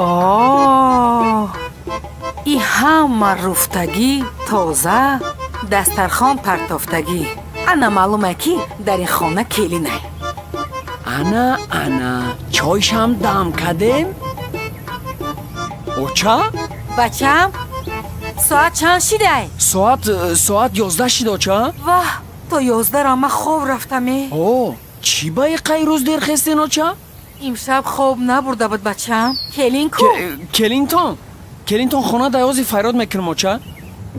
О, и ҳама руфтагӣ, тоза, дастархон партофтагӣ. Ана маълуме, ки дар ин хона келинай. Ана, ана, чойшам дам кардем, оча. Бачам, соат чанд шидай? Соат 11 шид, оча. Ваҳ, то 11-ра ман хоб рафтаме. О, чӣ ба иқай рӯз дер хестен, оча? Имшаб хоб набурда буд, бачам. Келин ку? Келинтон хона даёзи, файрод мекунам, оча.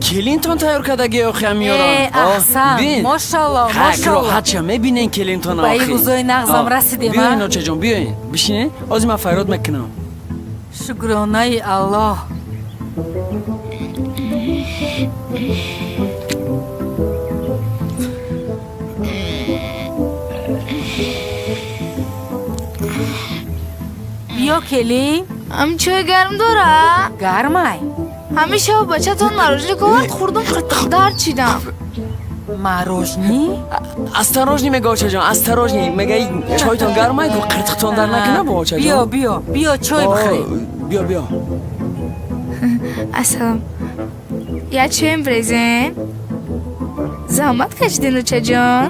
Келинтон тайёр кардаги, охи, миёрам. Э, аҳсан, мошалло, мошалло. Роҳатша мебинен келинтон. Ба ин рӯзои нағзам расидем. Биёин, очаҷон, биёин, бишинен, ҳозир ман файрод мекунам. Шукронаи Аллоҳ. Биё, келин. Ам чой гарм дора? Гармай. Ҳамин шаб бачатон мороженое овард, хӯрдум, қиртиқ дард шидам. Мороженое? Осторожный мега, очаҷон, осторожный мега. Чойтон гармай ку, қиртиқтон дар накуна бо, очаҷон. Биё, биё, биё, чой бихӯрем. Биё, биё. Ассалом, як чоем брезем. Заҳмат кашидин, очаҷон,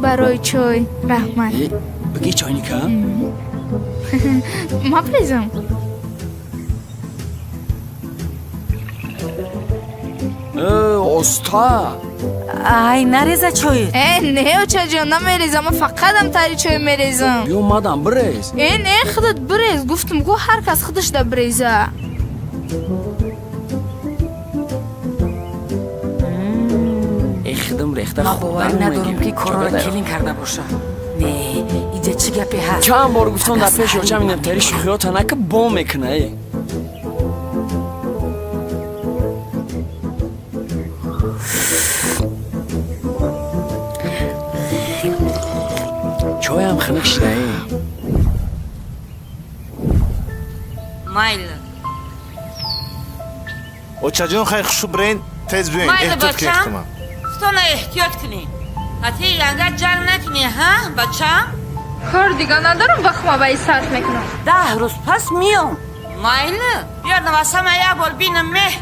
барои чой раҳмат. Биги чойника. Ма брезам. Оста. Ай, нареза чоит. Э, не, очаҷон, намерезам, ман фақатам тари чой мерезам. Биё, мадам, бирез. Э, не, худат бирез, гуфтум ку, ҳар кас худашда биреза. Э, хидм рехта. Ман боварӣ надорам, ки корро келин карда боша. Не, иҷа чӣ гапе ҳаст? Чанд бор гуфтам, дар пеши очам инамтари шӯхиёта нака, бом мекуна, э. Чоям хунук шида, э. Майли. Очаҷон, хай, хушу бирен, тез биёен. Майли. Эҳтиёт кунед. Бачам. Кумам. Худтона эҳтиёт кунӣ, ҳати янга ҷанг накунӣ, ҳа, бачам? Кор дига надорам, вақтма ба сарф мекунам. 10 рӯз пас миём, майли? Биё, навасама як бор бинам. Меҳ,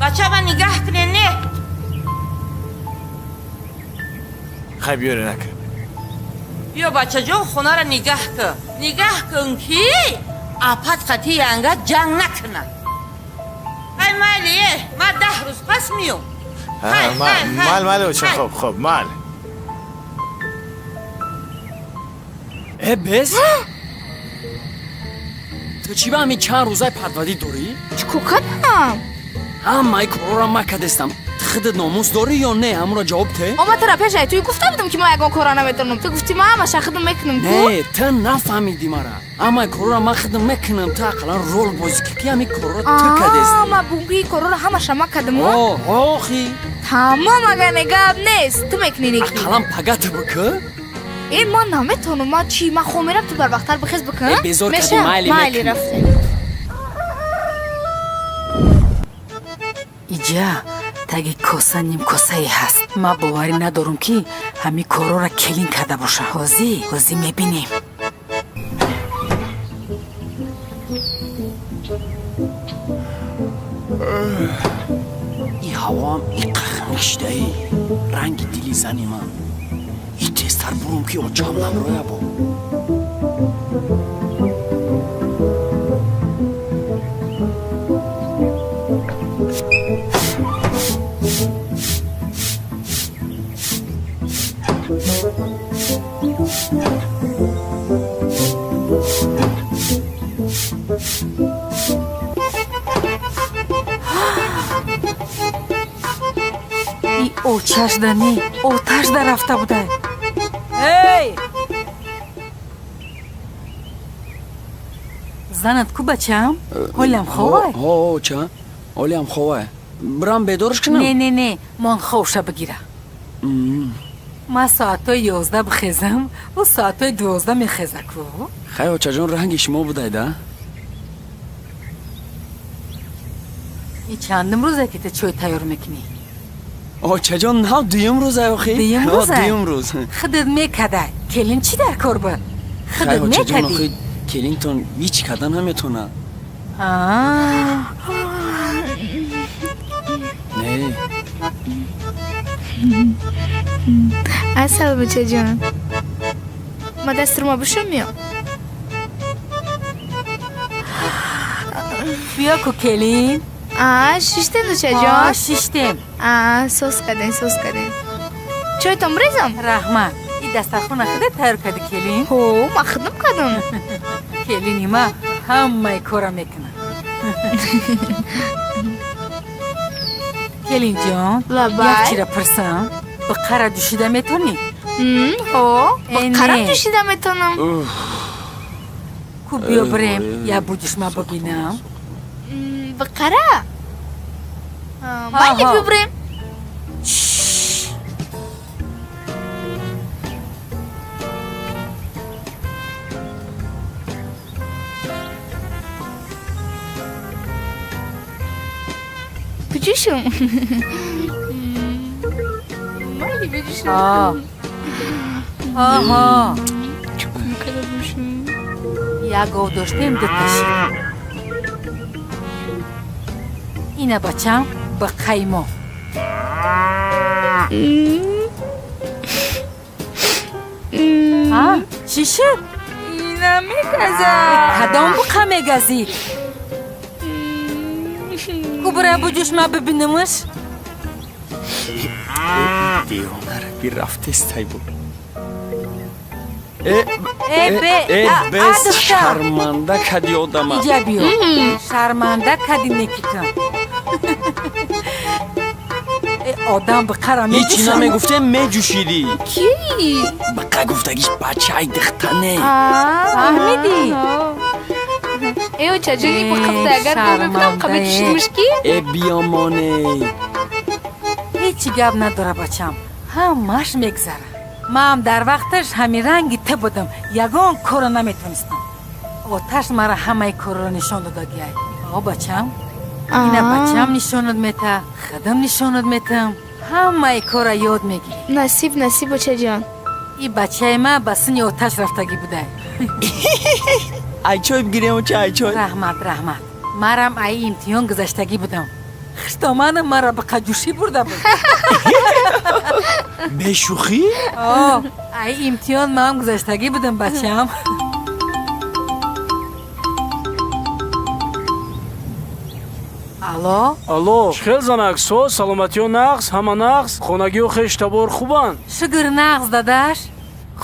бачама нигаҳ кунӣ, не? Хай, биёрен, ака. Биё, бачаҷон, хонара нигаҳ кун, нигаҳ кун, ки апат қати янга ҷанг накунад. Хай, майли, е, ман 10 рӯз пас миём. Хай, хай, хай. Мал, мал, оча. Хай. Хоб, хоб, мал. Э, бес, ту чӣ ба ҳамин чанд рӯзаи падвадӣ дорӣ? Чӣ кор кардам? Ҳамаи корора ма кадестам. Ту худат номус дорӣ ё не, ҳамуро ҷавоб те. Ома, тара пешай туй гуфта будам, ки ман ягон кора наметавонам. Ту гуфтӣ, ман ҳамаша худам мекунам ку. Не, ту нафаҳмидӣ мара. Ҳамаи корора ман худам мекунам, ту ақаллан рол бозӣ ки, ки ҳамин корора ту кадестӣ. Ма буги корора ҳамаша ма кардам? О, охи. Тамом, агар не, гап нест, ту мекунӣ неки. Ақаллан пага ту бикӯ. Э, ман наметавонам. Ман чӣ, ман хоб мерам, ту барвақттар бихез, бикун. Э, безор кардӣ. Меша? Майли, майли. мекунӣ. Рафтем. Иҷа таги коса нимкосае ҳаст. Ман боварӣ надорам, ки ҳамин корора келин карда боша. Ҳозӣ, ҳозӣ мебинем. И ҳавоам иқа хунук шидаи, ранги дили зани ман. И тезтар бурум, ки очам наброя бо. И очашда не, оташда рафта буда. Эй, занат ку, бачам? Ҳолиам ховай? Ҳо, оча, ҳолиам ховай. Бирам бедорш кунам? Не, не, не, мон ховша бигира. Ман соатҳои 11 бихезам, ӯ соатҳои 12 мехеза ку. Хай, очаҷон, ранги шумо будай да. И чандум рӯзе, ки ту чой тайёр мекунӣ? Очаҷон, нав дуюм рӯзай, охи. Дуюм Ҳо, рӯзай? Дуюм рӯз. Худат мекадай, келин чӣ дар кор буд? Худат мекардӣ. Келинтон ҳеҷ карда наметонад. Не. Асал бачаҷон. Ма дастурма бушум миём. Биё ку келин. Шиштем дучаҷон. Шиштем. Сос кардем, сос кардем. Чойтон бирезам? Раҳмат. И дастархона худат тайёр карди келин? Ҳо, ма худам кардам. Келини ма ҳамаи кора мекунад. Келинҷон, як чира пурсам, биқара ҷӯшида метонӣ? Ҳо, биқара ҷӯшида метонам. Ку биё бирем, як буҷиш ма бибинам. Биқара? Майли биё бирем. Биҷӯшум. Майли биҷӯшум. Аҳо. Чӣ карда бошум? Як гов доштем, дуташид. Ина бачам ба қаймо. Чӣ шуд? Ина мегазад. Кадом буқа мегазӣ? Ку бира буҷӯш ма бибинамаш? Девонара бирафтестай бу. Бес шарманда кади одама. Иҷа биё. Шарманда кади некитам. Одам биқара ҳеҷ меҷӯшад. намегуфтем, меҷӯшидӣ. Ки? Биқа гуфтагиш бачаи дихтане. Фаҳмидӣ? Э, очаҷон, ин биқафта агар мо мебудам, қа меҷӯшидмш ки? Э, биёмоне. Ҳеҷ гап надора бачам, ҳамаш мегзара. Маам дар вақташ ҳамин ранги ту будам, ягон корро наметонистам. Оташ мара ҳамаи корро нишон додагиай. О бачам, ина бачам нишонат мета, худам нишонат метам, ҳамаи корро ёд мегирӣ. Насиб, насиб, очаҷон. И бачаи ма ба синни оташ рафтагӣ будай. Ай чой бигирем, оча, ай чой. Раҳмат, раҳмат. Марам ай имтиҳон гузаштагӣ будам. Хуштоманам мара ба қаҷӯшӣ бурда буд. Бешӯхӣ? О, ай имтиҳон маам гузаштагӣ будам, бачам. Алло? Алло, хел занак, соз, саломатиё нағз, ҳама нағз, хонагиё хештабор хубанд? Шукр, нағз, дадаш.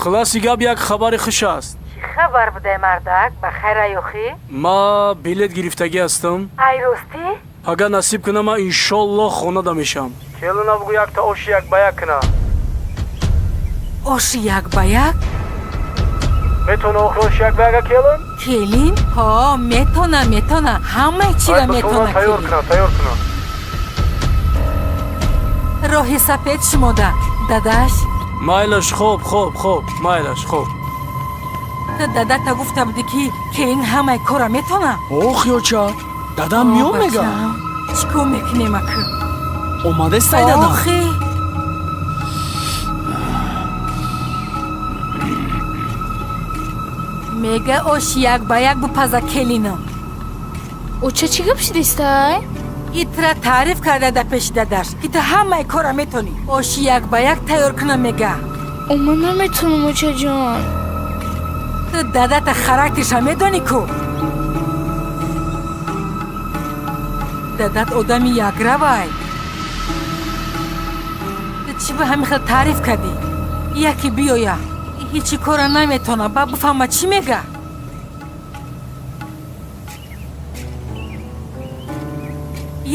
Хулоси гап, як хабари хуш аст. Чӣ хабар будай, мардак? Ба хайр аёхӣ? Ма билет гирифтагӣ ҳастам. Ай ростӣ? Агар насиб кунам, ман иншоллоҳ хонада мешам. Келина бугӯ якта оши як ба як куна. Оши як ба як? Метона охир оши як ба яка келин? Келин? Ҳо, метона, метона. Ҳамаи чира метона тайёр келин. Куна, тайёр куна. Роҳи сафед шумода, дадаш. Майлаш, хоб, хоб, хоб, майлаш, хоб. Ту дадата гуфта будӣ, ки келин ҳамаи кора метона? Ох, оча, дадам миём мега. Чӣ кор мекунем акы? Омадестай дадам. Охи. Мега ош як ба як бупаза келинам. Оча, чӣ гап шидистай? Итра таъриф карда да пеши дадаш, ки ту ҳамаи кора метонӣ. Оши як ба як тайёр кунам мега. О, ман наметонам, очаҷон. Ту дадата характерша медонӣ ку? Дадат одами якравай. Ту чӣ ба ҳамин хел таъриф кардӣ? Яке биёя, ҳечи кора наметона, ба бифаҳма чӣ мега?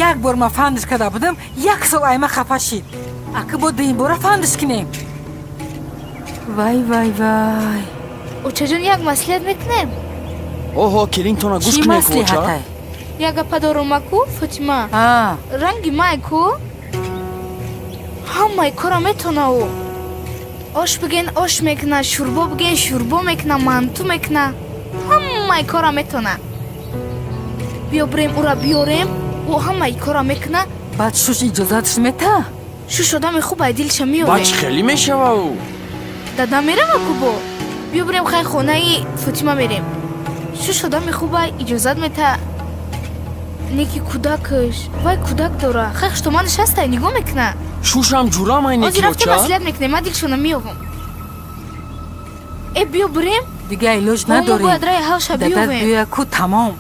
Як бор ма фандиш карда будам, як сол айма хафа шид. Акы бо дуюмбора фандиш кунем. Вай, вай, вай. Очаҷон, як маслиҳат мекунем. Оҳо, келинтона гӯш Чӣ кунем ку, оча. маслиҳатай? Як гапа дорум аку, Фотима. Ранги май ку, ҳамаи кора метона ӯ. Ош биген, ош мекуна, шӯрбо биген, шӯрбо мекуна, манту мекуна, ҳамаи кора метона. Биё бирем, ӯра биёрем, ӯ ҳамаи кора мекуна. Баъд шуш иҷозатш мета? Шуш одами хуб, ай дилша Баъд меёрем. чӣ хеле мешава ӯ? Дада мерава ку бо. Биё бирем, хай, хонаи Фотима мерем. Шуш одами хуба, иҷозат мета. Неки кӯдакаш, вай кӯдак дора. Хай, хуштома нишастай, нигоҳ мекуна. Шушам ҷурамай. Ҳозир рафтем, некиоча. Маслиҳат мекунем, ман дилшона меёвам. Э, биё бирем. Дига илоҷ Мо надорем. бояд раи ҳалша Дадат биёвем. биёя ку, тамом.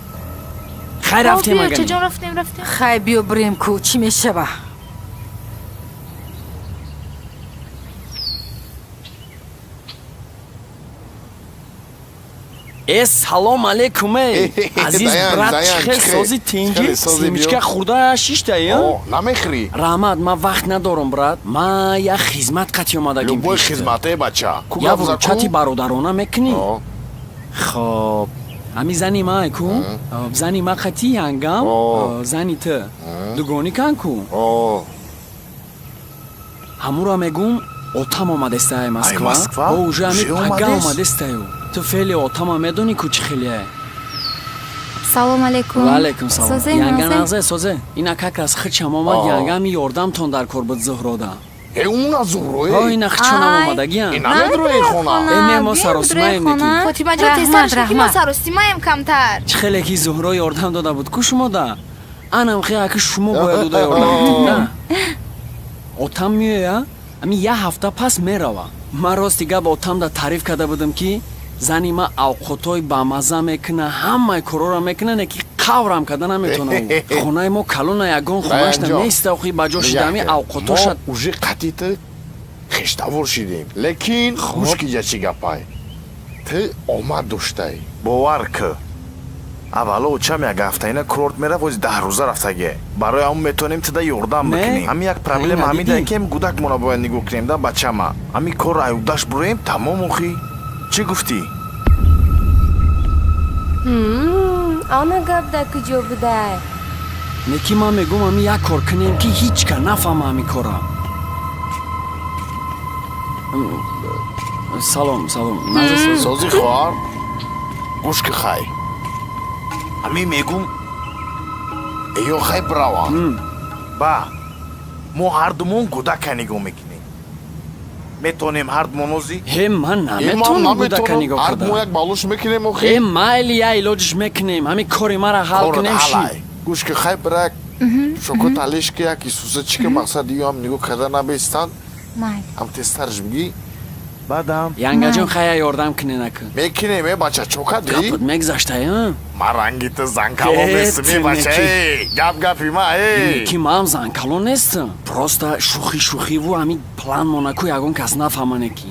Хай, рафтем. Биё, Агани. чаҷон, рафтем, рафтем. Хай, биё бирем ку, чӣ мешава. Э, салом алейкум, э, азиз Даян, брат. Даян, Чӣ хел? чӣ хел? Сози, тинҷӣ? Хеле сози, Семечка биё. хӯрда шиштаи? О, намехӯрӣ? Раҳмат, ман вақт надорам, брат. Ман як хизмат қатӣ омадагим. Любой пешта. хизмате, бача. Ку Я гап за вручати ку? бародарона мекунӣ? О, Хоб, ҳами зани ман ку, зани ма қатӣ янгам, О. зани ту дугонӣ кан ку. О, Ҳамура мегум, отам омадестае Москва. Москва? О, уже ҳами Уже пага омадест? омадестаю. Ту феъли отама медонӣ ку, чӣ хеле. Салом алейкум. Ва алейкум салом. Созе, Янга? Нозе? Нағзе, созе. Ина как раз хичам омад. О. Янга, ами ёрдамтон дар кор буд, Зуҳрода. Э, уна Зуҳро, О, э. ина хичонам Ай. омадагиян. Ина медрои хона. Э, не, мо Биём, саросимаем, биём неки. хона. Фотимаҷон, Раҳмат, тезтар шуд, ки мо раҳмат. саросимаем камтар. Чӣ хеле ки Зуҳро ёрдам дода буд ку шумода, анам хе аки шумо бояд уда ёрдам бидед, на? Отам меоя, ами як ҳафта пас мерава. Ман рости гап отамда таъриф карда будам, ки зани ма авқотҳои бамазза мекуна, ҳамаи корора мекуна, не ки қаврам карда наметона. Хонаи мо калона, ягон хонашта Даянҷон, неста, охи ба ҷо шидами Нигоҳ кун. авқотоша. Мо уже қатъи ту хештавор шидем. Лекин гӯш киҷа, чӣ гапай. Ту омад доштай. Бовар кӣ. Аввало очам як ҳафтаина курорт мерафт, ози 10 рӯза рафтаге. Барои ҳамон метавонем туда ёрдам Не? бикунем. Ҳами як проблема Ина ҳамида дидӣ? ки ҳами гӯдакмона бояд нигоҳ кунем да, бачама. Ҳами корро аюдаш буроем, тамом охи. Чӣ гуфтӣ? Ана гап дар куҷо будай? Не ки ман мегӯм, ами як кор кунем, ки ҳеҷ ка нафаҳма ҳами кора. Салом, салом, наза, соз. Сози, хоҳар, гӯш ки, хай. Ҳами мегум, эё хай бирава. Ба мо ҳардумон гӯдака нигоҳ мекунем. Метавонем ҳардумон ози? Ҳе, ман наметавонам гӯдака нигоҳ Ҳар мо карда. як балуш мекунем охи. Э, майли, я илоҷиш мекунем, ҳами кори мара ҳал Корот кунем ши. ҳалай. Гӯш ки, хай бирак шоко талиш ки як исуса чӣ ки мақсад иёам нигоҳ карда набестанд. Майли. Ҳам тезтарш бигӣ. Баъдам Янгаҷон, хая ёрдам куненаку. Мекунем, э, бача, чокадӣ? Гапот мегзаштае? Ман ранги ту занкалон Э, нестам, э, бача. ту Э, гап гапи ма, э. Ки ман занкалон нестам, просто шӯхӣ шӯхиву ҳами план монаку, ягон кас нафаҳмане ки.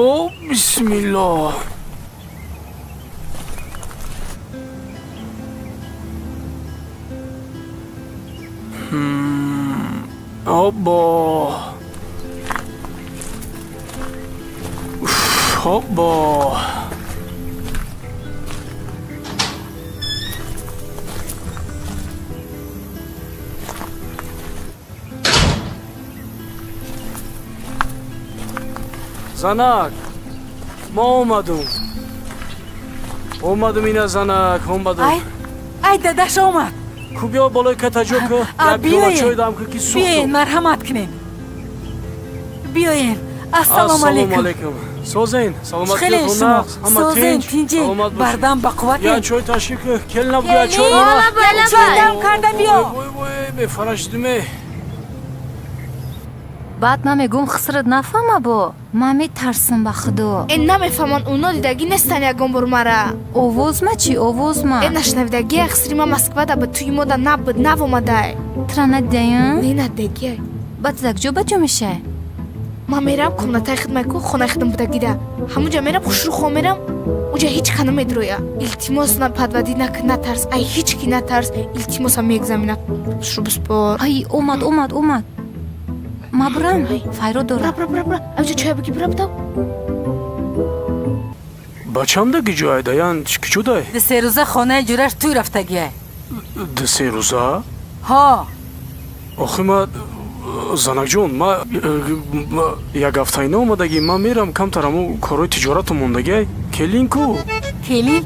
Ё бисмиллоҳ. Обо. Уф, обо. Занак, ма омадум. Омадум ина, занак, омадум. Ай, ай, дадаш омад. Ку, биё болои катаҷо ку, А, як пиёла биёен. чой дам ку, ки Биёен, сӯхтум. марҳамат кунен, биёен. Ассалому алейкум. Алейкум. Созен, Хеле саломатиятон шумо нағз, ҳама созен, тинҷ, тинҷен, саломат бошед. бардам, Я бақувватен. чой ташриф ку, кел набу, я чой мона. Чой дам карда биё. Вой, вой, бефара шудиме. Баъд ман мегӯм, хисрат нафаҳма бо. Ман метарсам, ба худо. Э, намефаҳман, уно дидагӣ нестан ягон бор мара. Овозма чӣ, овозма? Э, нашнавидагия, хисри ма Москвада ба туи мода набуд, навомадай. Тра надидаям? Не, надидагия. Баъд дар куҷо ба ҷо мешай? Ман мерам комнатаи хидмат ку, хонаи хидм будагида, ҳамунҷа мерам, хушрӯ хом мерам, уҷа ҳеҷ ка намедроя. Илтимос, на падвадӣ накун, натарс, ай ҳеҷ ки натарс, илтимосам, мегзамина, хушрӯ биспор. Ай, омад, омад, омад. Ма бурам, файро Бра, дорам. бра, бра, бра, авҷа чоя биги, бра, битав. Бачам да гиҷоай, даян, кичудай? 2-3 рӯза хонаи ҷураш тӯй рафтагиай. 2-3 рӯза? Ҳо. Охи ма, занакҷон, ма як ҳафтаина омадагӣ, ман мерам, камтар ҳамо корҳои тиҷорату мондагиай. Келин ку? Келин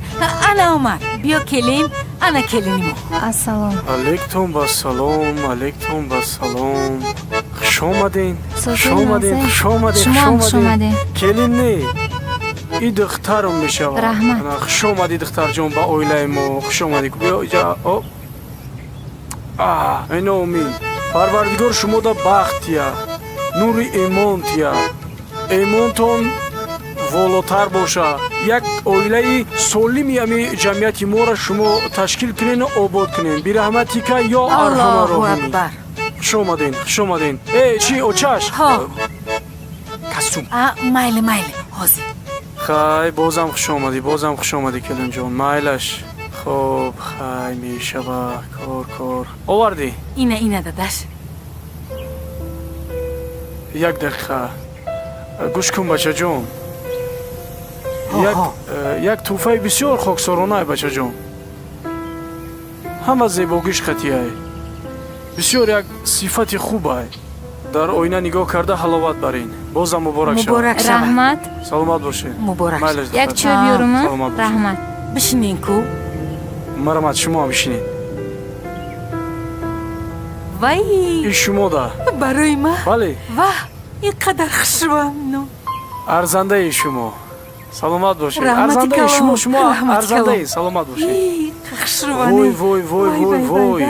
ана омад, биё, келин. Ана келини мо. Ассалом. Алейкум вассалом, алейкум вассалом. Хуш омаден. Хуш омаден, хуш омаден, хуш омаден. Келин не. И духтарам мешавад. Раҳмат. Хуш омадӣ, духтарҷон, ба оилаи мо. Хуш омадӣ. Биё иҷа. О. Иномин. Парвардигор шумода бахт тия. Нури имон тия. Имонтон волотар боша. Як оилаи солими ами ҷамъияти моро шумо ташкил кунен, обод кунен. Бираҳматика ё арҳама роҳимин. Хуш омаден, хуш омаден. Э, чи очаш? Костюм. Майли, майли, ҳозир. Хай, бозам хуш омадӣ, бозам хуш омадӣ, келинҷон. Майлаш. Хоб, хай, мешава, кор, кор. Овардӣ? Ина, ина, дадаш. Як дақиқа. Гӯш кун, бачаҷон. Як тӯҳфаи бисёр хоксоронае, бачаҷон. Ҳама зебогиш қатиай. Бисёр як сифати хубай. Дар оина нигоҳ карда ҳаловат барин. Бозам муборак шавад. Раҳмат. Саломат бошед. Муборак. Як чой биёрум? Раҳмат. Бишинен ку. Марамат, шумо ҳам бишинед. Вай! И шумо да. Барои ман? Бале. Ваҳ, ин қадар хушрӯам. Арзандаи шумо. Саломат бошед. Арзандаи шумо, шумо арзандаи, саломат бошед. Хушрӯ. Вой, вой, вой, вой, вой.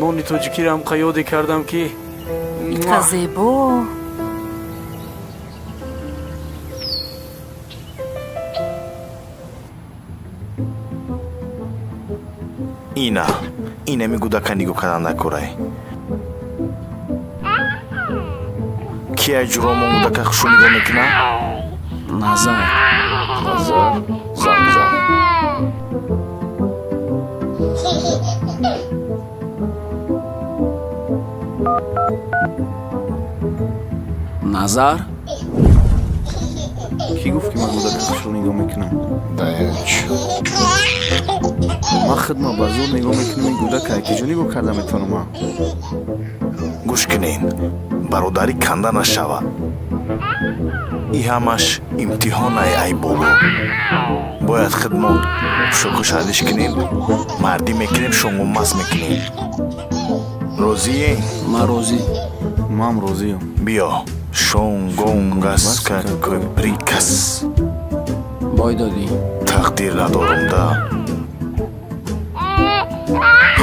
Нони тоҷикиро ҳам қаёде кардам ки Қа зебо. Ина, инами гудака нигоҳ кардан накорай. Ки ай ҷуромон гудака хушу нигоҳ мекунад? Назар. Назар, занг зад. Назар? Кӣ гуфт, ки ман гудака хушрӯ нигоҳ мекунам? Даянч. Ман хидма ба зур нигоҳ мекунам, ин гудака киҷо нигоҳ карда метавонам? Гӯш кунен, бародарӣ канда нашава. И ҳамаш имтиҳонай, ай боло. Бояд хидмон шукушалиш кунем, мардӣ мекунем, шунгумас мекунем. Розием? Ман розӣ. Ман розиам. Биё. Шонгонгас какой приказ. Бой додӣ. Тақдир надорум да.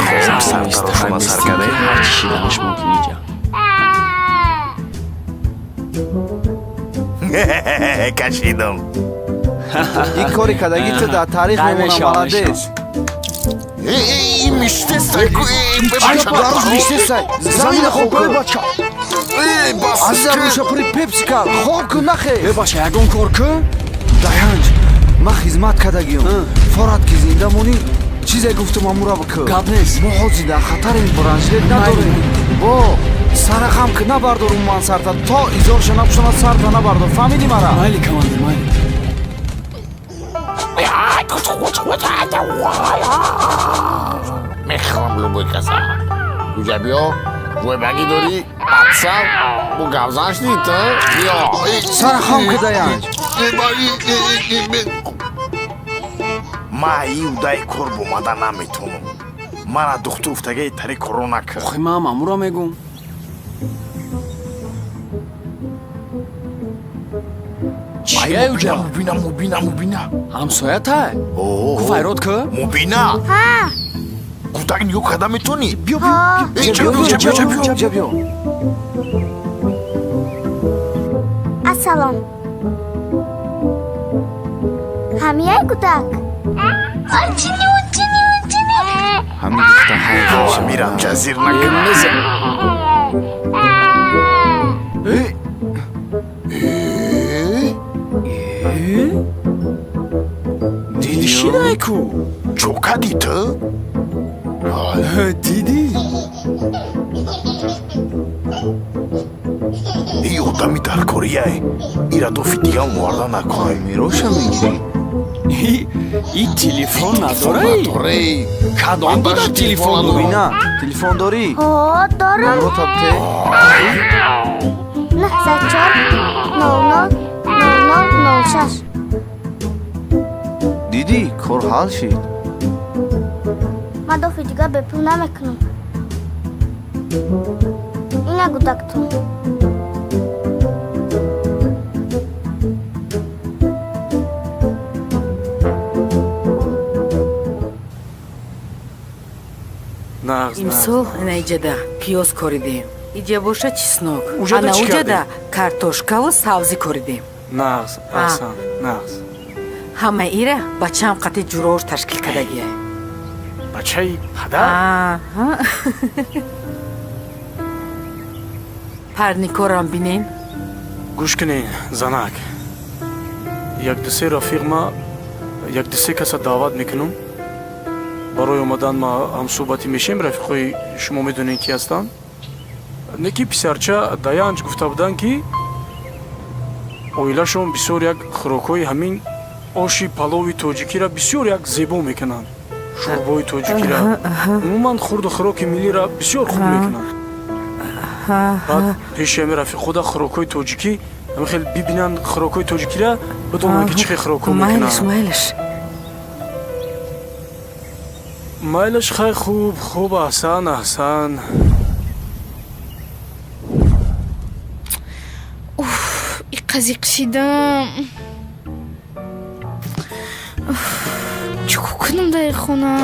Хоб, сартарошона сар кардем. Ҳарчи шиданаш мумкин иҷа. Кашидам. Ин кори кардагӣ ту дар таърих мемонад, молодец. Замина хоб кун, бача. Азизам, рӯша пури пепси кард. Хоб кун, нахе. Э, бача, ягон кор кун. Даянҷ, ман хизмат кардагиам. Форад ки зинда монӣ, чизе гуфтум, амура бикун. Гап нест. Мо ҳозир дар хатарем, бронежилет надорем. Бо сарахам ки набардор, умуман сарта то изорша напӯшонад, сарта набардор. Фаҳмидӣ мара? Майли, командир, майли. Мехоҳам любой каса. Куҷа биё? Войбагӣ дорӣ? Бадсар? Бо гавзан шудӣ ту? Биё. Сарахам ки, даянҷ. Ма и удаи кор бомада наметавонам. Мара духтур уфтагаи тари коро накард. Охи, ман амуро мегум. Чия уҷа? Мубина, Мубина, Мубина. Ҳамсоятай? Ку файрод ку? Мубина. Гудак нигоҳ карда метавонӣ? Биё, биё, биё, биё. Ассалом. Ҳамияй гудак? Очини, очини, очини. Ҳамин духта ҳай. Мирам, ҷазир накун. Диди шидай ку? Чо кади ту? Дидӣ? И одами даркорияй. Ира дофи дигам оварда накунай. Мероша мегирӣ? И телефон надорай? Надорай. Кадом додак телефон дорӣ? Мубина, телефон дорӣ? Ҳо, дорам. Номрота бите. 904 00 00 06. Дидӣ, кор ҳал шид. Ман дафъи дигар бепул намекунам. Ина гудактон. Имсол ина иҷада пиёз коридем. Иҷа боша чеснок. Ана уҷада картошкаву сабзӣ коридем. Нағз, аҳсан, нағз. Ҳама ира бачаам қати ҷурош ташкил кардагия. Бачаи падар? Парникорам бинен. Гӯш кунен, занак. Як-дусе рафиқ ма, як-дусе каса даъват мекунам. Барои омадан ма ҳамсӯҳбатӣ мешем, рафиқҳои шумо медонед ки ҳастанд. Не ки писарча Даянҷ гуфта буданд, ки оилашон бисёр як хӯрокҳои ҳамин оши палови тоҷикиро бисёр як зебо мекунанд. Шӯрбои тоҷикиро, умуман хурду хӯроки миллиро бисёр хуб мекунанд. Баъд пеши ҳамин рафиқхуда хӯрокҳои тоҷикӣ ҳамин хел бибинанд, хӯрокҳои тоҷикиро бидонанд, ки чӣ хел хӯрокҳо мекунанд. Майлаш. Майлаш, хай, хуб, хуб, аҳсан, аҳсан. Уф, иққа зиқ шидам. Чӣ кунам дар хона?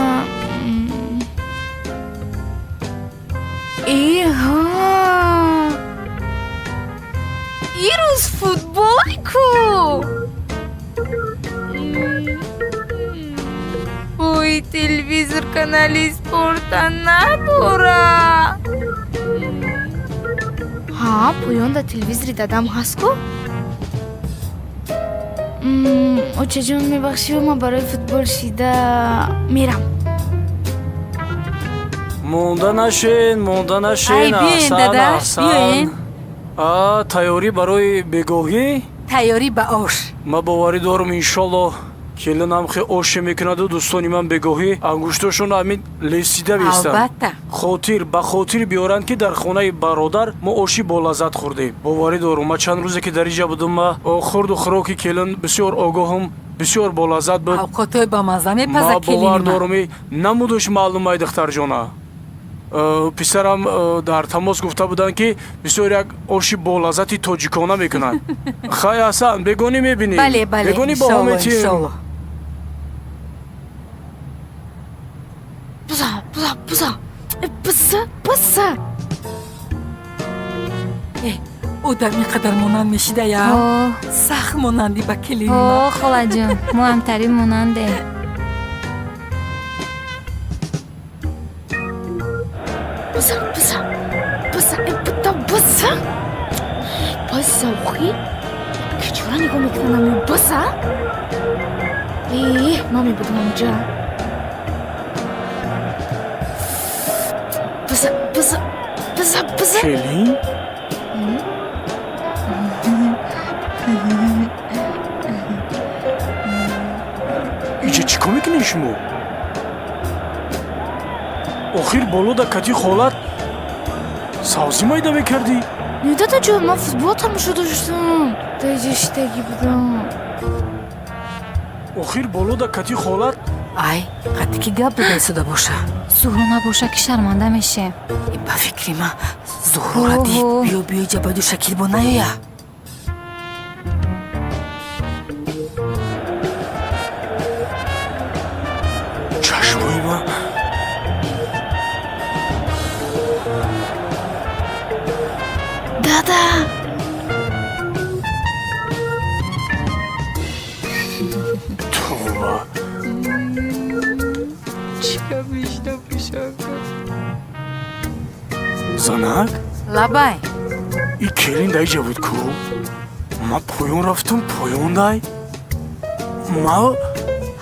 Эҳа, ирӯз футбол ку. Ой, телевизор канали спорта надора. Ҳа, поён дар телевизори дадам ҳаст ку. Очаҷон, мебахшӣ, ман барои футбол шида мерам. Монда нашен, монда нашен. Аҳсан, аҳсан. Тайёрӣ барои бегоҳӣ? Тайёрӣ ба ош. Ман боварӣ дорам, иншоллоҳ, келинам хе оше мекунаду дӯстони ман бегоҳӣ ангуштошон ҳамин лесида бистанд. Албатта. Хотир ба хотир биёранд, ки дар хонаи бародар мо оши болаззат хӯрдем. Боварӣ дорум, ман чанд рӯзе ки дар иҷа будум, ма хӯрду хӯроки келин бисёр огоҳум, бисёр болаззат буд. Авқотҳои бамазза мепаза. Ма бовар дорум, намудуш маълум ай духтарҷона. Писарам дар тамос гуфта буданд, ки бисёр як оши болаззати тоҷикона мекунанд. Хай, аҳсан, бегонӣ мебинем. Бале, бале. Бегонӣ бо ҳам метиҳем. Буза, буза, буза, буза, буза. Одам ин қадар монанд мешидая? Сахт монандӣ ба келини. О, холаҷон, мо ҳамтарин монандем. Буза, буза, буза, бута, буза, буза. Охи, кичора нигоҳ мекунам, буза. Э, ман мебудам онҷа. Буза, буза, буза, буза. Келин? Иҷа чӣ кор мекунед шумо? Охир болода кати холат савзӣ майда мекардӣ? Не, дадаҷон, ман футбол тамошо доштам. Дар иҷа шидагӣ будам. Охир болода кати холат. Ай, қати ки гап дода истода боша? Зуҳро набоша, ки шарманда мешем. Ба фикри ман, Зуҳрора дид. Биё, биё, иҷа баду Шакилбо наёя. Чашмои ман. Дада. Товба. Занак? Лабай. И келин дар иҷа буд ку? Ман поён рафтам, поён дай. Ма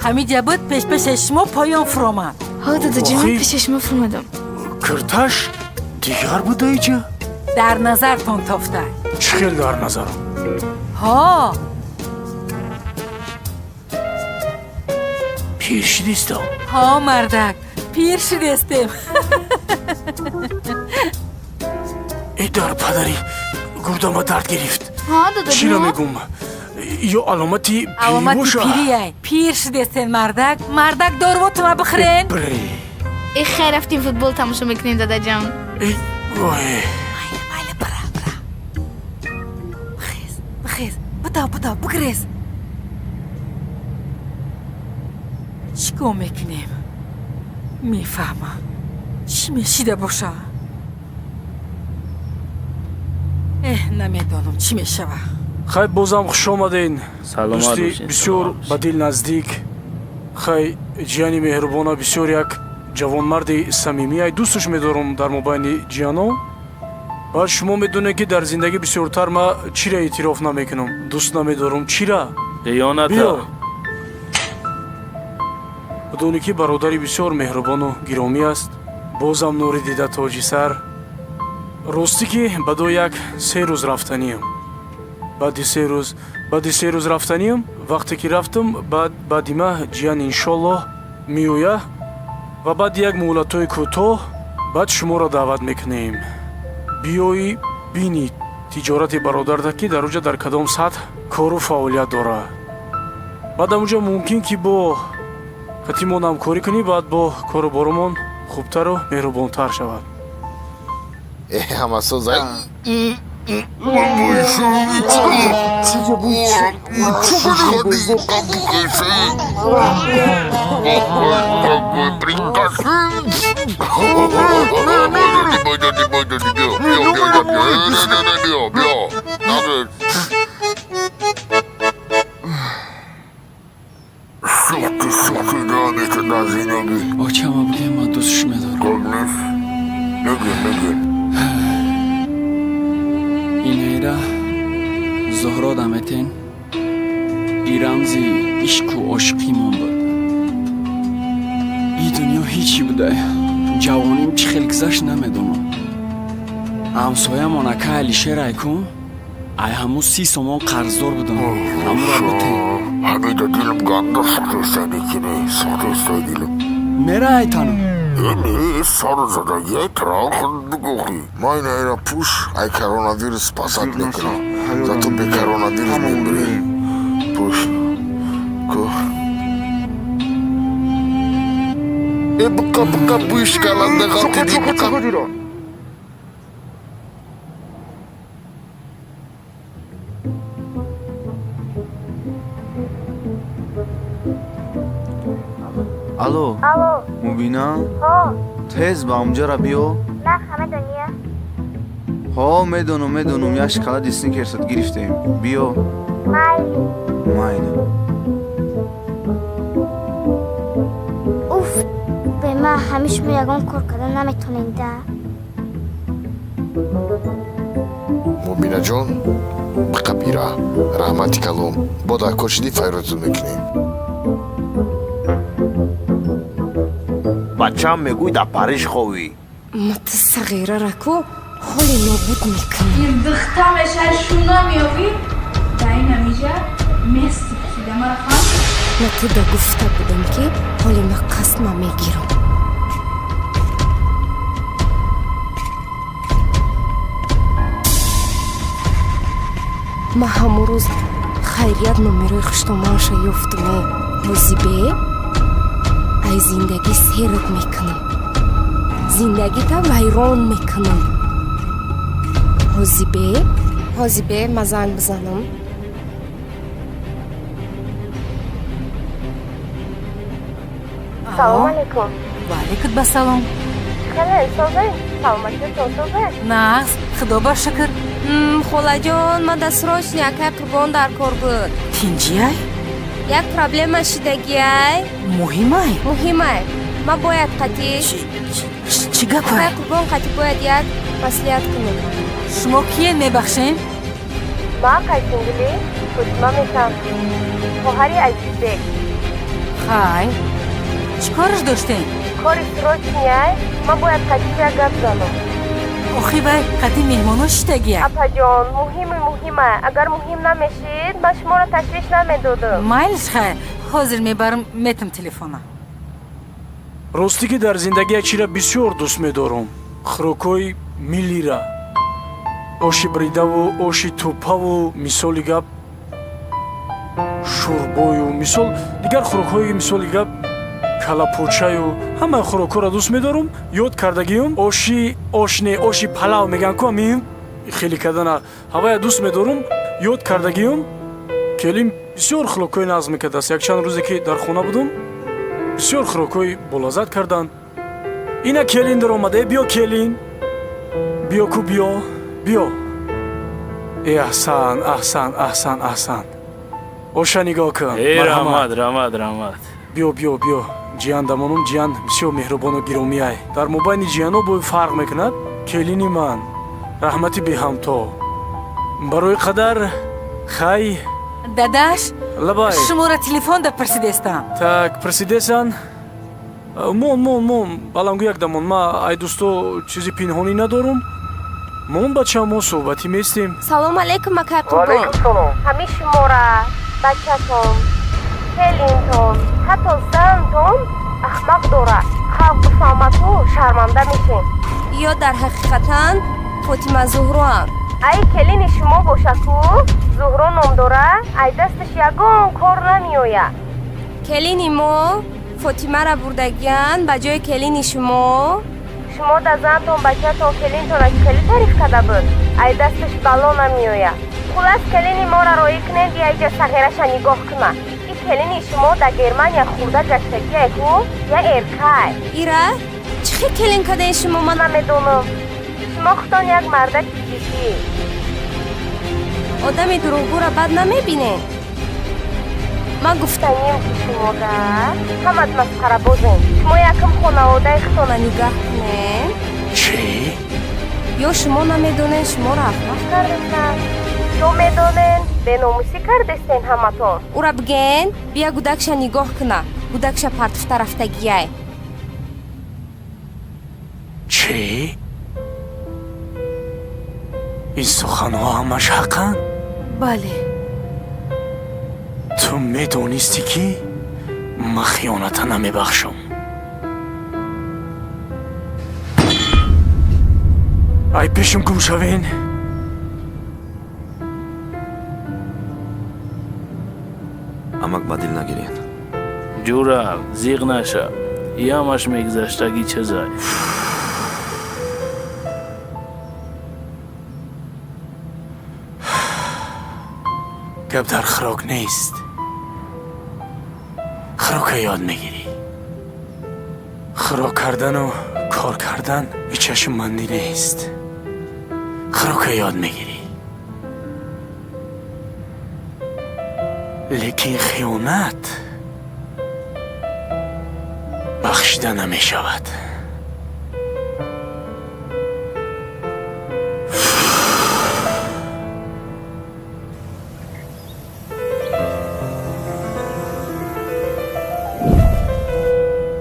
Ҳамиҷа буд, пешпеши шумо поён фуромад. Ҳа, дадаҷон, ман пеши шумо фуромадам. Кирташ дигар буд дар иҷа? Дар назартон тофта. Чӣ хел дар назарам? Ҳо. Пир шидистам. Ҳо, мардак, пир шидестем. Э, дар падари гурдама дард гирифт. Ҳа, дадаҷон. Чиро мегум? Ё аломати пирӣ Аломати боша? пирияй. Пир шидестен, мардак. Мардак, дорувотума бихӯрен. Бре. Э, хай, рафтем, футбол тамошо мекунем, дадаҷон. Ой. Майли, бира, бира. Бихез, бихез, бидав, бидав, бигрез. Чӣ кор мекунем? Мефаҳмам, чӣ мешида боша. Эҳ, намедонам, чӣ мешава. Хай, бозам хуш омаден. Саломат дӯсти бошед, бисёр саломат. Ба дил наздик. Хай, ҷияни меҳрубона, бисёр як ҷавонмарди самимӣ, ай дӯсташ медорам дар мобайни ҷияно. Баъд шумо медонед, ки дар зиндагӣ бисёртар ма чира эътироф намекунам, дӯст намедорам чира. Диёната. Биё, бидонӣ, ки бародари бисёр меҳрубону гиромӣ аст. Бозам нури дида, тоҷи сар. Ростӣ, ки баъдо як се рӯз рафтаниям. Баъди 3 рӯз, баъди 3 рӯз рафтаниям. Вақте ки рафтам, баъд баъди ма ҷиян, иншоллоҳ, меоя ва баъди як муҳлатҳои кӯтоҳ баъд шуморо даъват мекунем. Биёӣ, бинӣ тиҷорати бародарда, ки дар оҷа дар кадом сатҳ кору фаъолият дорад. Баъд амуҷа мумкин, ки бо қатимон ҳамкорӣ кунӣ, баъд бо кору боромон хубтару меҳрубонтар шавад. Э, ҳамасозай. Очама бигем, ман дӯстш медорам. Инайра Зуҳро даметен, и рамзи ишқу ошиқимон буд. И дунё ҳичи будай. Ҷавоним чӣ хел гузашт, намедонам. Ҳамсоямон ака Алишер айку, ай ҳаму 30 сомон қарздор будам, ҳамура битен. Ҳамида дилам ганда сухтестаникини, сухтестай дилам. Мера айтану. Не, сару задагиай трахн бигохи. Ман инайра пуш, ай коронавирус спасать мекунам. Зато бе коронавирус мемирӣ. Пуш. Ку. Э, бука, бука, буш каланда ғалтиди, бука. Алло. Алло. Мубина. Ҳо. Тез ба онҷара биё. Нарха медония? Ҳо, медонам, медонам, як шоколади Сникерсат гирифтем, биё. Майли. Майли. Уф, бе ма ҳамиш мо ягон кор карда наметонем да. Мубинаҷон, биқабира, раҳмати калом. Бо дар кор шидӣ, файротон мекунем. Бачаам мегӯй, дар Париж ховӣ. Ма ту сағираро ку ҳоле нобуд мекунам. Ин духта мешай, шуна меёвӣ, дар ин амиҷа мести пусида мара фаҳм. Ма ту да гуфта будам, ки ҳоле ма қасма мегирам. Ма ҳамон рӯз хайрият номерои хуштоманша ёфтуме. Ҳозибе ай зиндагӣ серат мекунам, зиндагита вайрон мекунам. Ҳозибе, ҳозибе ма занг бизанам. Салом алейкум. Ва алейкум ба салом. Хеле созед, саломатиятон созед? Нағз, худо ба шукр. Холаҷон, ман да срочно акай Қурбон дар кор буд. Тинҷиай? Як проблема шидагиай. Муҳимай? Муҳимай, ман бояд қатӣ Чӣ гапай? Акай Қурбон қатӣ бояд як маслиҳат кунем. Шумо киен, мебахшем? Ман Қайсингули Фотима мешавам, хоҳари Азизбек. Хай, чӣ кораш доштем? Кори срочный ай, ман бояд қатӣ як гап занам. Охи вай қади меҳмоно шидагия. Апаҷон, муҳими муҳима. Агар муҳим намешид, ман шуморо ташвиш намедодам. Майлиш, хай, ҳозир мебарам, метам телефона. Ростӣ, ки дар зиндагӣ як чира бисёр дӯст медорам: хӯрокҳои миллира, оши бридаву оши тӯпаву, мисоли гап, шӯрбою, мисол, дигар хӯрокҳои, мисоли гап, Калапочаю ҳамаи хӯрокҳоро дӯст медорум. Ёд кардагиюм оши, ош не, оши палав мегӯянд ку, ҳамин хеле кардана ҳавая дӯст медорум. Ёд кардагиюм. Келин бисёр хӯрокҳои нағз мекардааст. Якчанд рӯзе ки дар хона будум, бисёр хӯрокҳои болаззат карданд. Ина келин даромада. Э, биё, келин, биё ку, биё, биё. Э, аҳсан, аҳсан, аҳсан, аҳсан. Оша нигоҳ кун. Э, раҳмат, раҳмат, раҳмат. Биё, биё, биё. Ҷиян дамонум, ҷиян бисёр меҳрубону гиромиай. Дар мобайни ҷияно бой фарқ мекунад. Келини ман, раҳмати беҳамто. Барои қадар хай. Дадаш. Лабай. Шуморо телефонда пурсидестам. Так, пурсидесан. Мон, мон, мон, балангӯ як дамон. Ма ай дӯсто чизи пинҳонӣ надорум. Мон, бача, мо суҳбатӣ местем. Салому алейкум, акай Қурбон. Ҳамин шумора, бачатон, келинтон, ҳатто зантон ахмақ дорад. Халқ бифаҳмаду шарманда мешем. Ё дар ҳақиқатан Фотима Зуҳроам. Ай келини шумо боша ку, Зуҳро ном дора, ай дасташ ягон кор намеояд. Келини мо Фотимара бурдагиян ба ҷои келини шумо. Шумо да зантон, бачатон, келинтона чӣ хеле тариф карда буд, ай дасташ бало намеояд. Хулас, келини моро роӣ кунед, яиҷа сағираша нигоҳ куна. И келини шумо дар Германия хурда гаштагиай ку, я эркай. Ира чӣ хел келин кадаи шумо, ман намедонам. Шумо худтон як мардаки ҷиддӣ. Одами дурӯғгӯра бад намебинед. Ман гуфтаним, ки шумода ҳамат масхарабозем. Шумо якм хонаводаи худтона нигаҳ кунед. Чӣ? Ё шумо намедонед, шуморо ахмақ кардестанд, ё медонен, беномусӣ кардестен ҳаматон. Ура биген, бия гудакша нигоҳ куна. Гудакша партуфта рафтагияй. Чӣ? Ин суханҳо ҳамаш ҳақанд? Бале. Ту медонистӣ, ки ман хиёната намебахшам. Ай пешим гум шавен. Амак, ба дил нагиред. Ҷура, зиқ наша, ямаш мегузаштагӣ чизай. Гап дар хӯрок нест. Хӯрока ёд мегирӣ. Хӯрок кардану кор кардан ҳеҷ чашммандӣ нест. Хӯрока ёд мегирӣ, лекин хиёнат бахшида намешавад.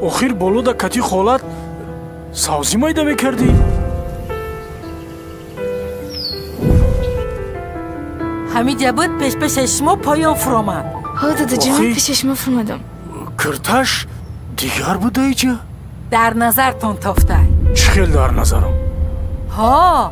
Охир болода кати холат савзӣ майда мекардӣ. Ҳамин ҷа буд, пешпешаи шумо поён фуромад. Ҳо, дадаҷон, пеши шумо фуромадам. Кирташ дигар буда иҷа. Дар назартон тофтай. Чӣ хел дар назарам? Ҳо.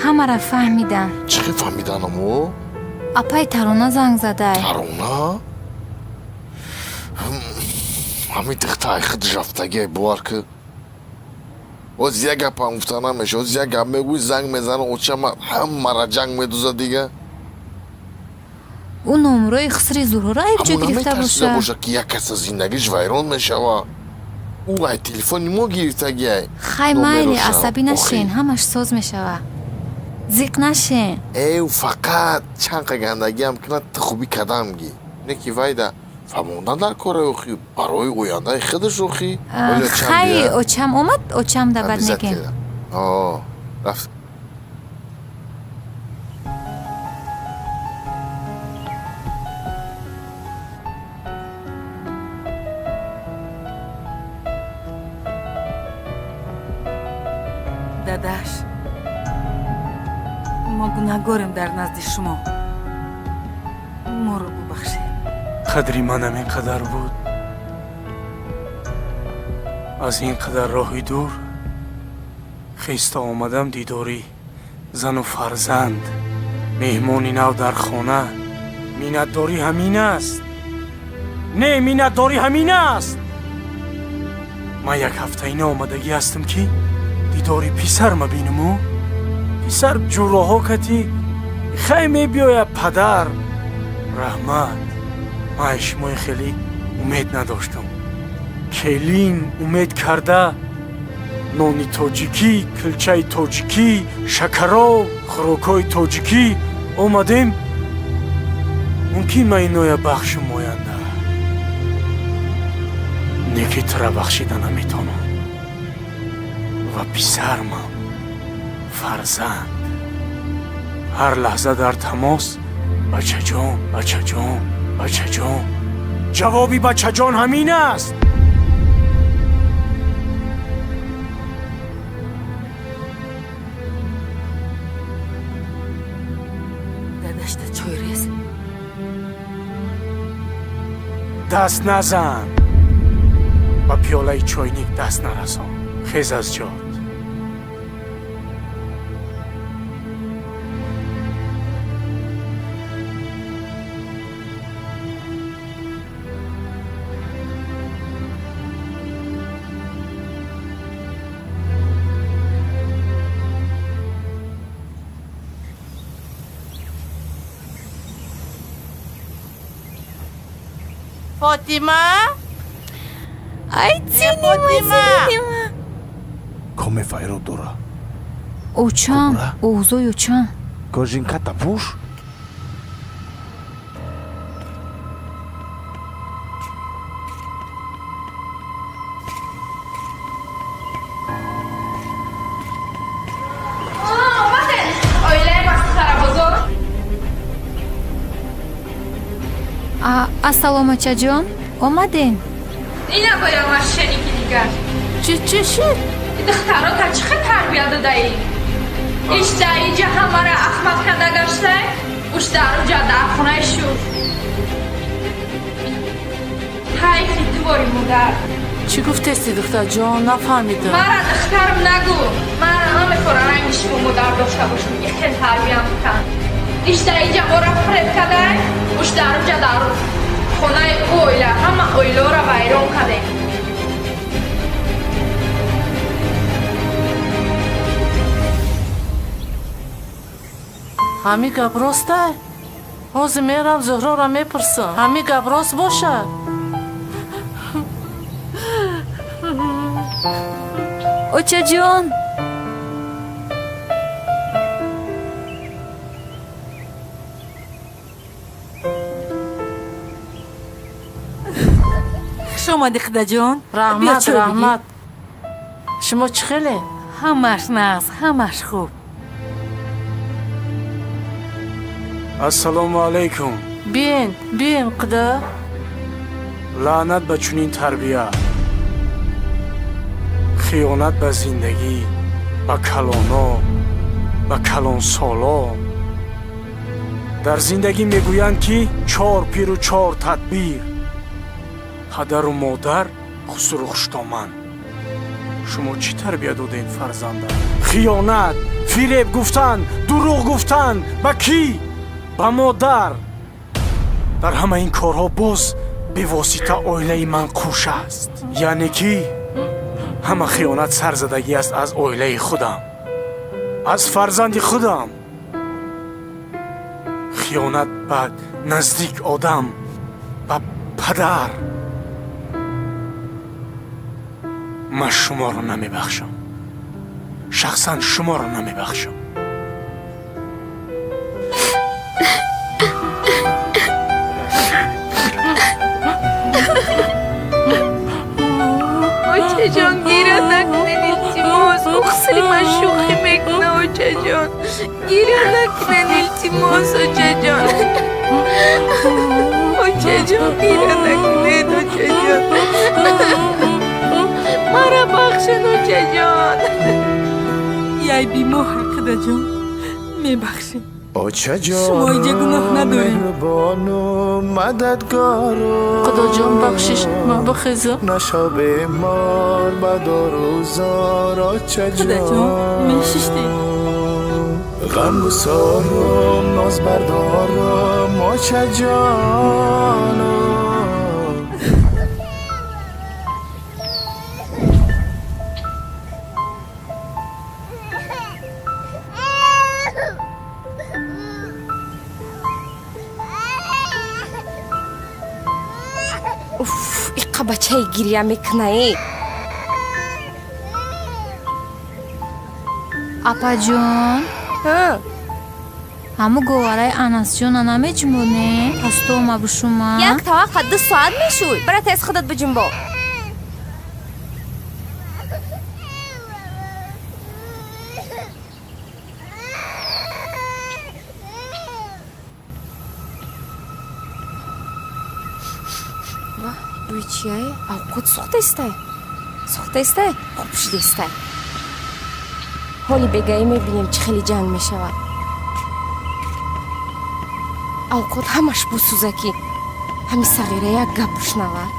Ҳамаро фаҳмидам. Чӣ хел фаҳмиданамо? Апай Тарона занг задай. Тарона ҳамин дихта айхидш рафтагиай, бовар ки оз як гапам гуфта намеша. Оз як гап мегӯй, занг мезана очама, ҳамара ҷанг медуза дига. Ӯ номрои хисри Зуҳрора якҷо Ҳамон гирифта наметарсида боша. боша, ки як каса зиндагиш вайрон мешава. Ӯ ай телефони мо гирифтагиай. Хай, майли, Номероша. асабӣ нашен, ҳамаш соз мешава, зиқ нашен. Эв, фақат чанд қа гандагиам кунад, ту хубӣ кадам ги, не ки вайда фаҳмондан дар кора охи, барои ояндаи худаш охи. Оё чанд Хай, бия? очам омад, очам да бад мегем. Обязательно. О, рафт. Дадаш, Мо гунаҳгорем дар назди шумо, моро бубахшед. Қадри манам ин қадар буд, аз ин қадар роҳи дур хеста омадам дидори зану фарзанд, меҳмони нав дар хона. Миннатдорӣ ҳамин аст? Не, миннатдорӣ ҳамин аст. Ман як ҳафтаина омадагӣ ҳастам, ки дидори писарма бинаму писар ҷурроҳо кати хай мебиёяд. Падар, раҳмат, ман аз шумои хеле умед надоштам. Келин умед карда, нони тоҷикӣ, килчаи тоҷикӣ, шакароб, хӯрокҳои тоҷикӣ омадем. Мумкин ман иноя бахшум оянда, не ки тура бахшида наметонам. Ва писармам, фарзанд, ҳар лаҳза дар тамос: бачаҷон, бачаҷон, бачаҷон. Ҷавоби бачаҷон ҳамин аст. Дадашта чой рез. Даст назан ба пиёлаи чойник, даст нарасон. Хез аз ҷот. Фотима? Ай, Фотима! Коме файрод дора. Очам, овзой очам. Кожинката пӯш. Ассалом, очаҷон, омадем. Ина боям машеники дигар. Чӣ, чӣ шуд? Духтарота чӣ хел тарбия додаӣ? Иш дар инҷа ҳамаро ахмақ карда гаштай, уш дар уҷа дар хонаи шуд. Ҳайфи тувори модар. Чӣ гуфтести, духтарҷон, нафаҳмидам. Мара духтарам нагӯ. Мара намехоҳам ранги шумо модар дошта бошам. И хел тарбиям кан. Иш дар инҷа мора фиреб кадай, уш дар уҷа дар хонаи оила ҳама оиларо вайрон кардем. Ҳамин гап ростай? Ҳозир мерам, Зуҳрора мепурсам. Ҳамин гап рост бошад? Очаҷон. Хуш омадӣ, худаҷон. Раҳмат, раҳмат. Шумо чӣ хеле? Ҳамаш нағз, ҳамаш хуб. Ассалому алайкум. Биен, биен, қуда. Лаънат ба чунин тарбия, хиёнат ба зиндагӣ, ба калоно, ба калонсоло. Дар зиндагӣ мегӯянд, ки чор пиру чор тадбир, падару модар, хусуру хуштоман. Шумо чӣ тарбия додем фарзанда? Хиёнат, фиреб гуфтан, дурӯғ гуфтан ба кӣ? Ба модар. Дар ҳама ин корҳо боз бевосита оилаи ман қуш аст. Яъне ки ҳама хиёнат сарзадагӣ аст аз оилаи худам, аз фарзанди худам. Хиёнат ба наздик одам, ба падар. Ман шуморо намебахшам, шахсан шуморо намебахшам. Очаҷон, гиря накунед, илтимос. Ухсри ман шӯхӣ мекуна, очаҷон. Гиря накунед, илтимос, очаҷон. Очаҷон, гиря накунед, очаҷон. Мара бахшен, очаҷон. Яй бимоҳр, худаҷон. Мебахшед. Очаҷон, Шумо инҷа гуноҳ надоред. Меҳрубону мададгору. Худоҷон, бахшиш, ман бихезам. Нашав бемор ба дорузор, очаҷон. Худоҷон, мешиштед. Ғамгусорум, нозбардорум, очаҷону. Уф, иқа бачаи гиря мекунае. Апаҷон, ҳаму говараи Анасҷона намеҷумбоне? Пастома бушума. Як таваққа 2 соат мешӯй. Бара, тез худат биҷунбо. Бӯи чияе? Авқот сӯхтаистай, сӯхтаистай, хуб шидаистай. Ҳоли бегаӣ мебинем, чӣ хеле ҷанг мешавад. Авқот ҳамаш бусӯза, ки ҳами сағира як гап бушнавад.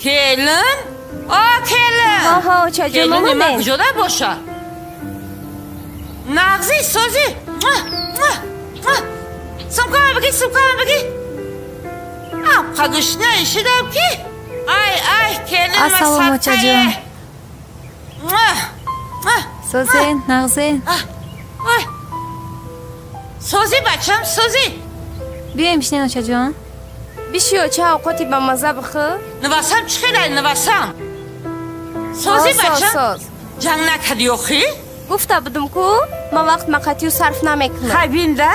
Келин, о келин. Ҳо, очаҷон. Келини ман Омадем. куҷода боша? Нағзи, созӣ? Муа, муа, муа. Сумкама бигӣ, сумкама бигӣ. Амқа гушна шидам ки. Ай, ай, келин ма. Ассалом, очаҷон. Муа, муа. Созен, нағзен? Ой, созӣ, бачам, созӣ. Биёем, бишинен, очаҷон. Биши, оча, авқоти ба мазза бихӯр. Нувасам чӣ хелай, нувасам? Созӣ, бачам? Соз. Ҷанг накардӣ охӣ? Гуфта будум ку, ман вақт мақатию сарф намекунам. Хай, бинда.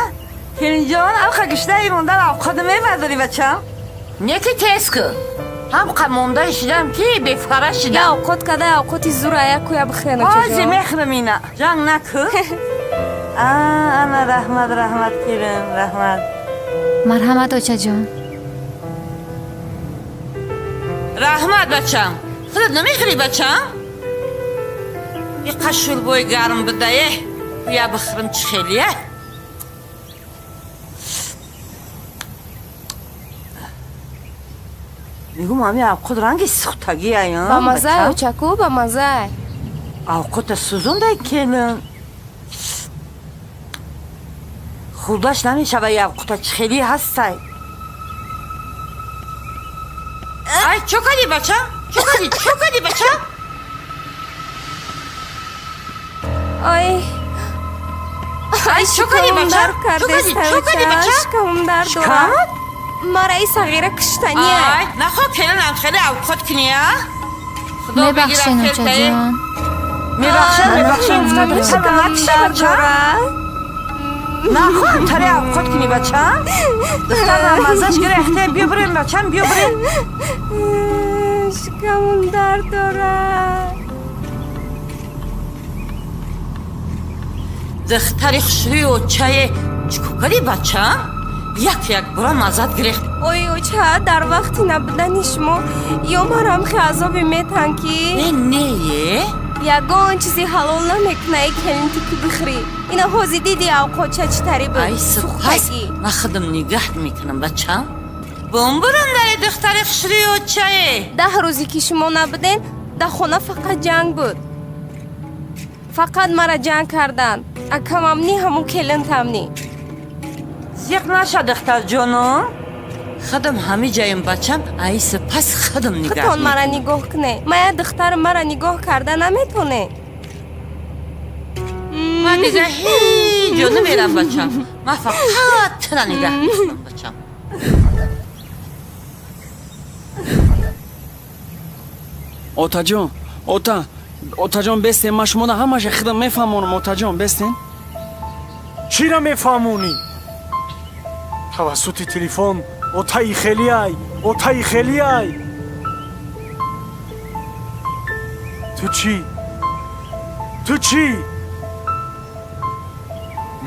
Келинҷон, алқа гушнаи мондан авқода мебардорӣ, бачам? Не ки тез кун. Ҳамқа монда шидам ки бефара Я шидам. Авқот када, авқоти зура як куя бихӯрен. Ози очаҷон. мехӯрам ина. Ҷанг накун. А, ана, раҳмат, раҳмат, келин, раҳмат. Марҳамат, очаҷон. Раҳмат, бачам. Худат намехӯрӣ, бачам? Иқа шӯрбои гарм бидае, я бихӯрам, чӣ хелия. Мегум, ами авқот ранги сӯхтагия. Ба маззай, очаку, ба маззай. Авқота сӯзондай, келин. Хӯрдаш намешава и авқота, чӣ хели ҳастай. Ай, чо кардӣ, бачам? Чо кардӣ, чо кардӣ, бачам? Ой. Ай, чо кардӣ, Шикамам бачам? дард Чо кардӣ, кардеста. чо кардӣ, Оча, бачам? шикамам дард дорад. Шикамат? Мара и сағира куштания. Ай, нахо, келинам, хеле авқот кунӣ, а? Худо Мебахшен, бигирад келтае. очаҷон. Мебахшем, мебахшем, гуфта, духтарам, накуши, бачам. Нахоҳам тари авқот кунӣ, бачам. Духтарам маззаш гирехте. Биё бирем, бачам, биё бирем. Шикамам дард дорад. Духтари хушрӯи очае, чӣ кор кардӣ, бачам? Як як бора маззат гирехт. Ой, оча, дар вақти набудани шумо ё марам хе азобе метан ки. Не, не. Ягон чизи ҳалол намекуна и келинти ки бихӯрӣ. Ина ҳози диди, авқотча чӣ тари буд. Ай, сипас Сӯхтагӣ. Ман худам нигаҳ мекунам, бачам. Бомбурам дари духтари хушрӯи очае. 10 рӯзе ки шумо набуден, дар хона фақат ҷанг буд. Фақат мара ҷанг карданд, акамамни, ҳамун келинтамни. Зиқ наша, духтарҷоном, худам ҳами ҷаем, бачам. Ай, сипас худам нигаҳ Худтон мара мекунам. нигоҳ куне. Мая духтарам мара нигоҳ карда наметоне. Ман дига ҳеҷ ҷо намерам, бачам. Ман фақат тура нигаҳ мекунам, бачам. Отаҷон, ота, отаҷон, бестен, ман шумода ҳамаша худам мефаҳмонам, отаҷон, бестен. Чира мефаҳмонӣ? Тавассути телефон отаи хелиай, отаи хелиай. Ту чӣ, ту чӣ?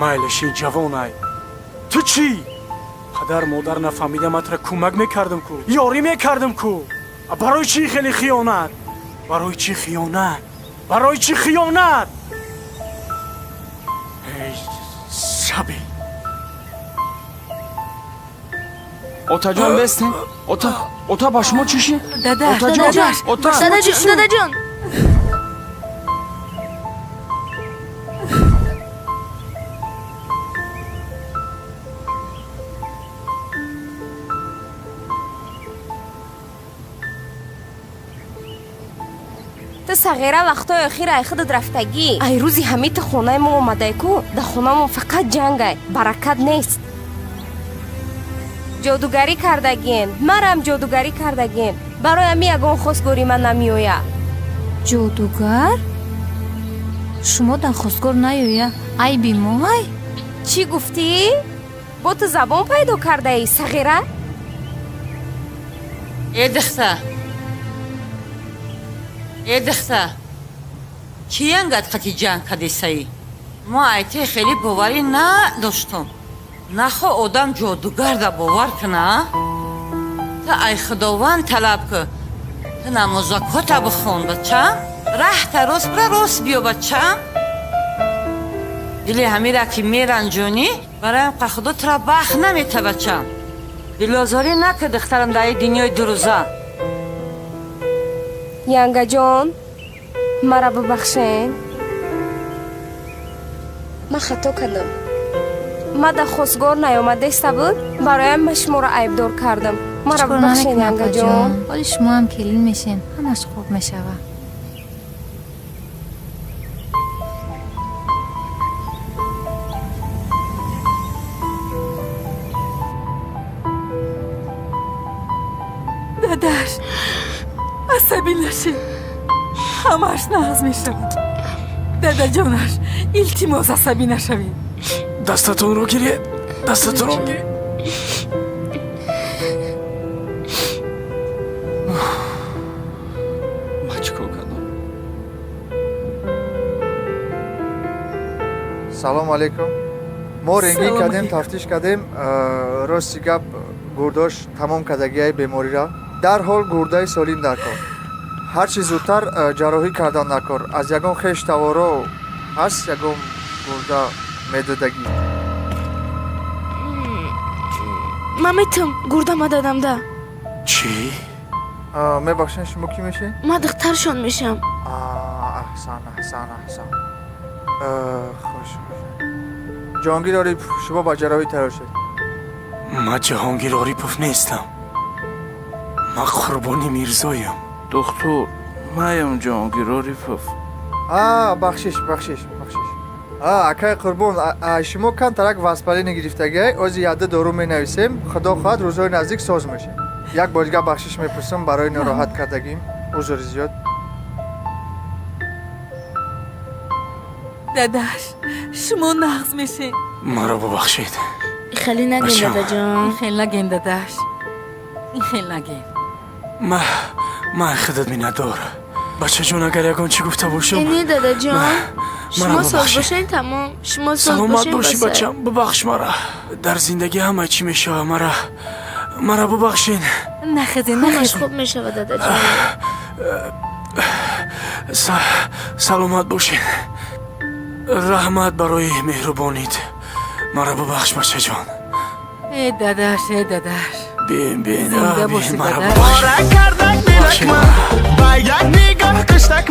Майлаши, ҷавонай, ту чӣ? Падар модар нафаҳмида ман тура кӯмак мекардам ку, ёрӣ мекардам ку. Барои чӣ хеле хиёнат? Барои чӣ хиёнат? Барои чӣ хиёнат? Эй саби. Отаҷон, бестен. Ота, ота, ба шумо чӣ шид? Дадаш, Отаҷон, ота. Дадаҷон. Ту сағира вақтҳои охир ай худат рафтагӣ. Ай рӯзи ҳамин ту хонаи мо омадай ку, дар хонамон фақат ҷангай, баракат нест. Ҷодугарӣ кардагиен, марам ҷодугарӣ кардагиен. Барои ҳамин ягон хостгори ман намеояд. Ҷодугар? Шумо дар хостгор наёя, айби мо ай? Чӣ гуфтӣ? Бо ту забон пайдо кардаӣ, сағира? Э духта, э духта, чӣ янгат қати ҷанг кадисаӣ? Мо айте хеле боварӣ надоштум. Нахо одам ҷодугарда бовар куна? Та ай худованд талаб ку. Ту намозакота бихон, бачам. Раҳта рост бира, рост биё, бачам. Дили ҳамира ки меранҷонӣ, бароям қа худо тура бахт намета, бачам. Дилозорӣ нака, духтарам, дар ин дунёи дурӯза. Янгаҷон, мара бубахшен. Ман хато кардам. Ман дар хостгор наёмадаиста буд, бароям ман шуморо айбдор кардам. Мара Чикор бубахшен, намекунам, янгаҷон. апаҷон. Ҳоли шумоам келин мешен, ҳамаш хуб мешавад. Дадаш, асабӣ нашед, ҳамааш нағз мешавад. Дадаҷонаш, илтимос, асабӣ нашавед. Дастатонро гиред, дастатонро гиред. Ман чӣ кор кардам? Салом алейкум. Мо рентген Салом кардем, алейкум. тафтиш кардем. Рости гап, гурдош тамом кардагиай бемориро. Дарҳол гурдаи солим дар кор. Ҳарчи зудтар ҷарроҳӣ кардан дар кор. Аз ягон хеш таворо ҳаст ягон гурда медодагӣ? Ман метам гурда мададам да. Чӣ? Мебахшед, шумо кӣ мешед? Ман духтаршон мешам. Аҳсан, аҳсан, аҳсан. Хуш, хуш. Ҷаҳонгир Орипов, шумо ба ҷарроҳӣ тайёр шед. Ман Ҷаҳонгир Орипов нестам. Ман Қурбони Мирзоям. Духтур, маям Ҷаҳонгир Орипов. Бахшиш, бахшиш, бахшиш. Акай Қурбон, шумо камтарак воспаление гирифтагиай, ози ядда дору менависем, худо хоҳад рӯзҳои наздик соз мешед. Як бор дигар бахшиш мепурсам барои нороҳат кардагим. Узри зиёд. Дадаш, шумо нағз мешед. Маро бубахшед. Хеле нагин, Бачам. дадаҷон. Хел нагин, дадаш, хел нагин. Ман худат миннатдор. Бачаҷон, агар ягон чӣ гуфта бошам, Э, не, дадаҷон. Маро Шумо соз бубахшед. бошен, тамом. Шумо соз Саломат бошен, бошӣ, басе. бачам, бубахш мара. Дар зиндагӣ ҳама чӣ мешава, мара. Мара бубахшед. Нахезен, Ҳамаш нахезен. хуб мешавад, дадаҷон. Саломат бошед. Раҳмат барои меҳрубонит. Мара бубахш, бачаҷон. Э дадаш, э дадаш. Бин, бин, Зинда бин, бошӣ, мара дадаш. бубахш. Пора кардак дилак ман, ба як нигоҳ куштак